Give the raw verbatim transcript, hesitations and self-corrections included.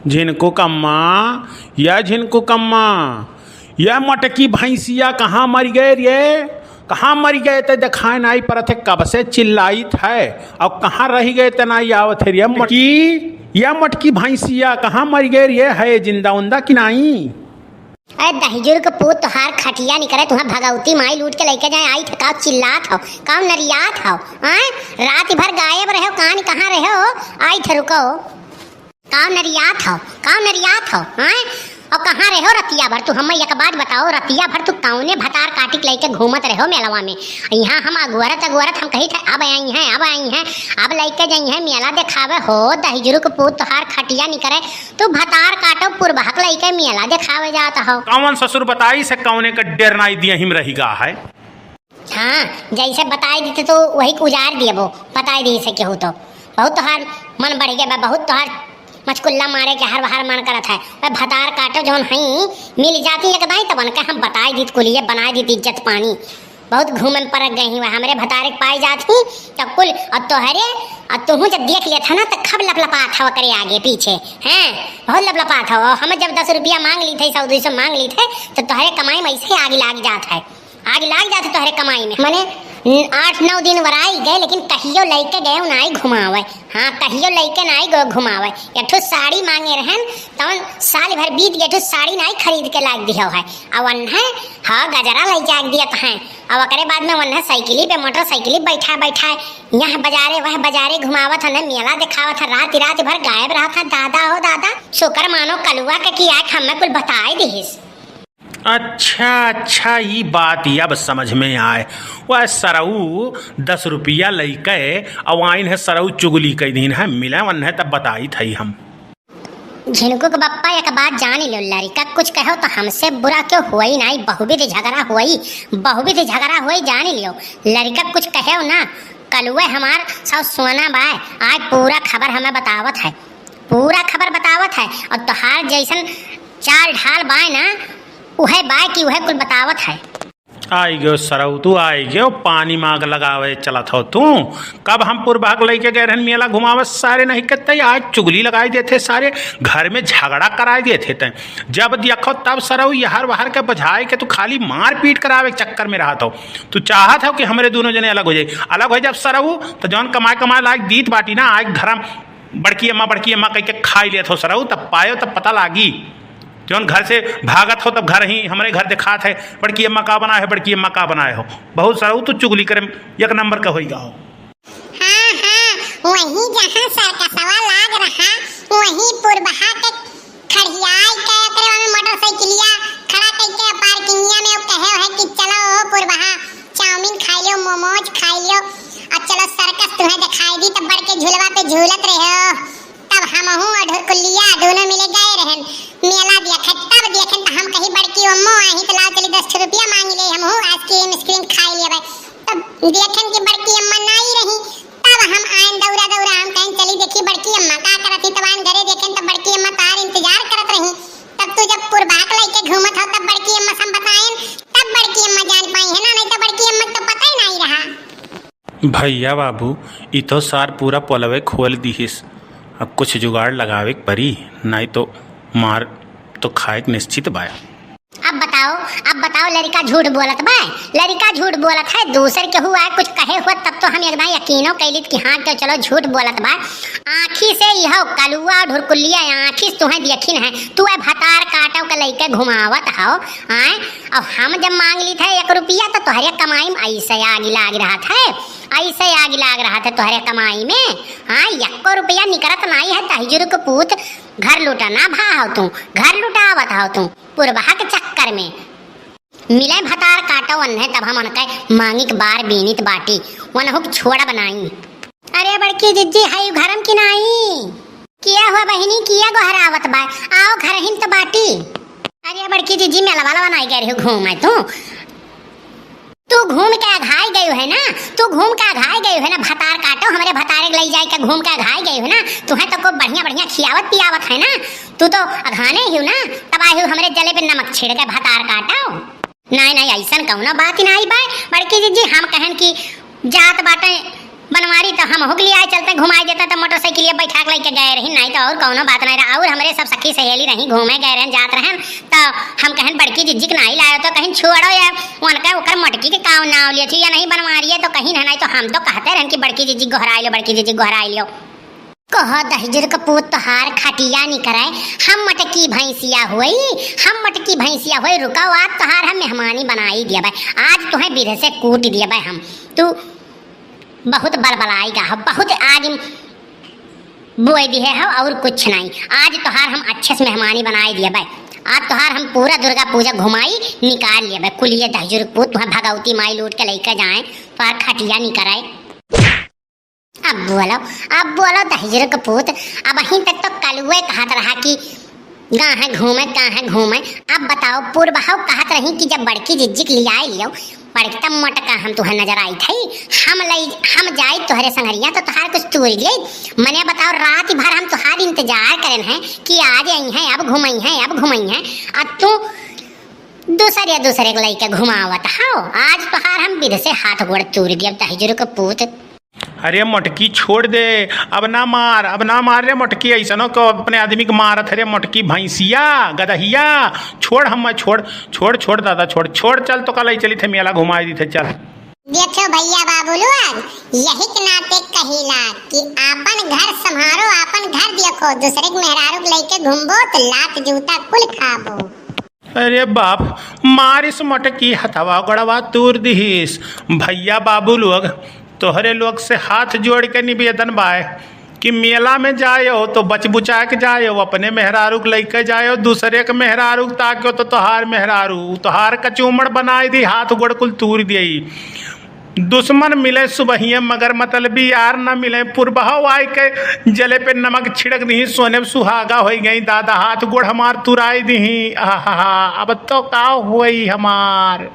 झिनकू कम्मा, या झिनकू कम्मा, या मटकी भैंसिया कहाँ मरि गए रे? कहाँ मरि गए? ते देखाए नाई परत है, कब से चिल्लाइत है, अउर कहाँ रहि गए ते नाई आवत है रे मटकी, या मटकी भैंसिया कहाँ मरि गए रे? है जिंदा उंदा कि नाई? अरे दहिजुर के पूत, तोहार खटिया निकरे, तुहाँ भगवती माई लूट के लइके जाए, आइत है, काउ चिल्लात हौ, काउ नरियात हौ, आँय? राति भर गायब रहेउ, कान कहाँ रहेउ, आइत है, रुको। काउ नरियात हौ, काउ नरियात हौ, आँय? अउर कहाँ रहेउ रतिया भर? तू हम्मे एक बात बताओ, रतिया भर तू कउने भतार काटि के लइके घूमत रहेउ मेलवा में? इहाँ हम अगोरत अगोरत हम कहित है, अब अइहैं, अब अइहैं, अब लइके जइहैं मेला देखावे हो, दहिजुर के पूत, तोहार खटिया निकरे, तू भतार काटो पुरबहक लइके मेला देखावे जात हौ। कउन ससुर बताइस है कउने क डेर नाई दिया हिम रहि गा है? हाँ, जइसे बताइ दित तो वही क उजारि दियबो, बताइ दिहिस है केहू तो। बहुत तोहार मन बढ़ि गए बा, बहुत तोहार मचकुल्ला मारे के हर बहार मन करत है। वह भतार काटो जउन हईं, मिलि जातीं एक दाईं तब उनके हम बताइ दित कुलिये, बनाइ दित इज्जत पानी। बहुत घूमे में परक गई हीं, वह हमरे भतारे के पाइ जात हीं, तब कुल, अउर तोहरे, अउर तुहूँ जब देख लेत है ना, तब खब लपलपात हौ ओकरे आगे पीछे, हैं, बहुत लपलपात हौ। अउर हम जब दस रुपया माँग लीत है, सौ दुइ सौ माँग लीत है, तो तोहरे कमाई में अइसे आगि लागि जात है, आगि लागि जात है तोहरे कमाई में। मने, न-, आठ नौ दिन वराई गए, लेकिन कहियो लइके गए नाई घुमावे। हाँ, कहियो लइके नाई गो घुमावे। एक ठो साड़ी माँगे रहेन, तउन साल भर बीत गए, एक ठो साड़ी नाई खरीद के लाग दिहो है। अउर वन्हैं, हाँ, गजरा लइ जाके दियत हैं। अउर ओकरे बाद में वन्हैं साइकिली पे, मोटरसाइकिली बैठाए बैठाए यहाँ बजारे, वह बजारे घुमावत हैं, मेला देखावत हैं, राति, राति भर गायब रहत हैं। दादा हो दादा, शुक्र मानो कलुआ के कि आके हमें कुल बताइ दिहिस। अच्छा, अच्छा, ई बात ई अब समझ में आए। वह सरऊ दस रुपया लइके अउ आइन है, सरऊ चुगली कइ दीन है, मिले वन्हैं तब बताइत हई हम। झिनकू के बप्पा, एक बात जानि ल्यो, लरिका कुछ कहेउ तो हमसे बुरा केउ होई नाई, बहुविध झगरा होई, बहुविध झगरा होई, जानि ल्यो। लरिका कुछ कहेउ ना, कलुए हमार सब सोना बाय, आज पूरा खबर हमें बतावत है, पूरा खबर बतावत है। अउर तोहार जइसन चाल ढाल बाय ना, उहे बाय कि उहे कुल बतावत है। आइ गयो सरऊ, तू आइ गयो, पानी माँग लगावे चलत हौ तू। कब हम पुरबहक लइके गए रहन मेला घुमावे, सारे नहीं करते, आज चुगली लगाइ देथे सारे, घर में झगड़ा कराइ देथे तैं। जब देखो तब सरऊ यहर वहर के बझाए के तू खाली मारपीट करावे के चक्कर में रहत हौ। तू चाहत हौ कि हमरे दुनों जने अलग होइ जाई, अलग होइ जाब सरऊ, तो जउन कमाए कमाए लायक दीत बाटी ना, आज घरम बड़की अम्मा, बड़की अम्मा कहिके खाइ लेत हौ सरऊ, तब पायो तब पता लागी। जउन घर से भागत हौ तब घर ही, हमरे घर देखात है, बड़की अम्मा का बनाए है, बड़की अम्मा का बनाए हौ। बहुत सरऊ तू चुगली करे एक नंबर का होइ गा हौ। हाँ, हाँ, वहीं जहाँ सर्कसवा लाग रहा, वहीं पुरबहा के खड़ियाई के ओकरे में मोटरसाइकिलिया खड़ा कइके पार्किंगिया में वो कहे है कि चलो ओ पुरबहा, चाउमीन खाइ ल्यो, मोमोज खाइ ल्यो, अउर चलो सर्कस तुहैं देखाइ दी। तब बड़के झुलवा पे झूलत रहे हो, तब हमहूँ अउर ढुरकुलिया दुनों मिले गए रहेन मेला देखे। तब देखेन त हम कही बड़की अम्मो आही त लाओ चली दस ठो रुपया माँगि ले, हमहूँ आइसक्रीम, आइसक्रीम खाइ लेबै। तब देखेन कि बड़की अम्मा नाई रही, तब हम आएन दौरा दौरा, हम कहेन चली देखी बड़की अम्मा का करत ही। तब आएन घरे देखेन त बड़की अम्मा तार इंतजार करत रही। तब तू जब पुरबहक लइके घूमत हौ तब बड़की अम्मा से हम बताएन, तब बड़की अम्मा जान पाई है ना, नहीं तो बड़की अम्मा तो पता ही नाई रहा। भइया बाबू, ई तो सार पूरा पोलवे खोल दिहिस। अब कुछ जुगाड़ लगावे के परी, नाई तो मार तो खाए के निश्चित बाय। अब बताओ, अब बताओ, लरिका झूठ बोलत बा? लरिका झूठ बोलत है, दूसर केहू आए कुछ कहे हुआ तब तो हम एकदम यकीनो कइलित कि हाँ, तो चलो झूठ बोलत बा। आँखी से इहो कलुआ ढुरकुलिया आँखी से तुहैं देखिन है, तू ए भतार काटो के लइके घुमावत हौ, आए? अब हम जब माँग लीत है एक रुपया तो तोहरे कमाई में अइसे आगि लागि रहत है, अइसे आगि लागि रहत है तोहरे कमाई में, हाँ, एको रुपया निकरत नाई है, दहिजुर के पूत, घर लुटाना भा हौ तू, घर लुटावत हौ तू, पुरबहा के चक्कर में। मिले भतार काटो वन्हैं तब हम उनके माँगिक बार बीनित बाटी, वनहुक छोड़ब नाई। अरे बड़की जिज्जी, हई घरम कि नाई? किया हुआ बहिनी, किया गोहरावत बा? आओ घरहिन त बाटी। अरे बड़की जिज्जी, मेलवा लवा नाई गए रही घूमे तू? तू घूम के अघाई गयू है ना, तू घूम के अघाई गयू है ना, भतार काटो, हमरे भतारे के लई जाए के घूम के अघाई गयू है ना, तुहैं तो को बढ़िया बढ़िया खियावत पियावत है ना, तू तो अघाने ही ना, तब आए हो हमरे जले पे नमक छिड़के भतार काटो। नाई, नाई, अइसन कउनो बात ही नाई बाय। बड़की जिज्जी, हम कहेन कि जात बाटे बनवारी तो हम हुक लियाए चलते घुमाए देता, तो मोटरसाइकिलिया बैठा के लइके गए रही, नाहीं तो और कउनो बात नाहीं रहा। और हमरे सब सखी सहेली रही, घूमे गए रहन, जात रहन, तो हम कहन बड़की जिज्जी के नाहीं लायो, तो कहिन छोड़ो ये, उनका ओकर मोटकी के काव नाव लियो थी या नहीं बनवारी है, तो कहिन है नाहीं तो हम तो कहते रहन कि बड़की जिज्जी गोहराइ लियो, बड़की जिज्जी गोहराइ लियो। कहो दहिजुर के पूत तोहार खटिया निकरे, हम मोटकी भैंसिया होई, हम मोटकी भैंसिया होई, रुको आज तोहार हम मेहमानी बनाई दियबे, आज तुहें बिरह से कूट दियबे हम। तू बहुत बलबलाई गा हो, बहुत आज बोए दिहे हो और कुछ नाहीं। आज तोहार हम अच्छे से मेहमानी बनाई दियबे। आज तोहार हम पूरा दुर्गा पूजा घुमाई निकाल लियबे। कुलिये दहिजुर के पूत, तुहें भगवती माई लूट के लइके जाए, तोहार खटिया निकरे। अब बोलो, अब बोलो दहिजुर के पूत, अबहीं तक तो कलुए कहत रहा कि गाँहे घूमे, गाँहे घूमे। अब बताओ, पुरबहव कहत रही कि जब बड़की जिज्जी के लियाए लियो, बड़की तब मोटका हम तुहें नजर आई थई, हम लई, हम जाई तोहरे संगरिया तो तोहार कुछ तूर लिए। मने बताओ, रात भर हम तोहार इंतजार करेन हैं कि आज आई हैं, अब घुमई हैं, अब घुमई हैं, अब तू दूसरे दूसरे के लइके घुमावत हव। आज तोहार हम बिरह से हाथ गोड़ तूर दियब दहिजुर के पूत। अरे मोटकी छोड़ दे, अब ना मार, अब ना मार रे मोटकी, ऐसनो को अपने आदमी के मारत है रे मोटकी भैंसिया, गदहिया, छोड़ हम्मे, छोड़, छोड़, छोड़ दादा, छोड़, छोड़, चल तोका लई चली थे मेला घुमाई दी थे, चल। देखो भैया बाबू लोग, यही के नाते कहिला कि आपन घर संभारो, आपन घर देखो, दूसरे के मेहरारू के लइके घूमबो तो लात जूता कुल खाबो। अरे बाप, मारिस मोटकी हथवा गोड़वा तूर दिहिस। भैया बाबू लोग, तोहरे लोग से हाथ जोड़ के निवेदन बाय कि मेला में जायो तो बच बुचा के जायो, अपने मेहरारू के लइके जायो, दूसरे के मेहरारू के ताक्यो तो तोहार मेहरारू, तोहार कचूमड़ बनाई दी, हाथ गोड़ कुल तूर दियई। दुश्मन मिले सुबहिये मगर मतलबी यार न मिले। पुरबहव आइ के जले पे नमक छिड़क दिही, सोने पे सुहागा होइ गई। दादा हाथ गोड़ हमार तुराई दिही। आहा, अब तो का होई हमार।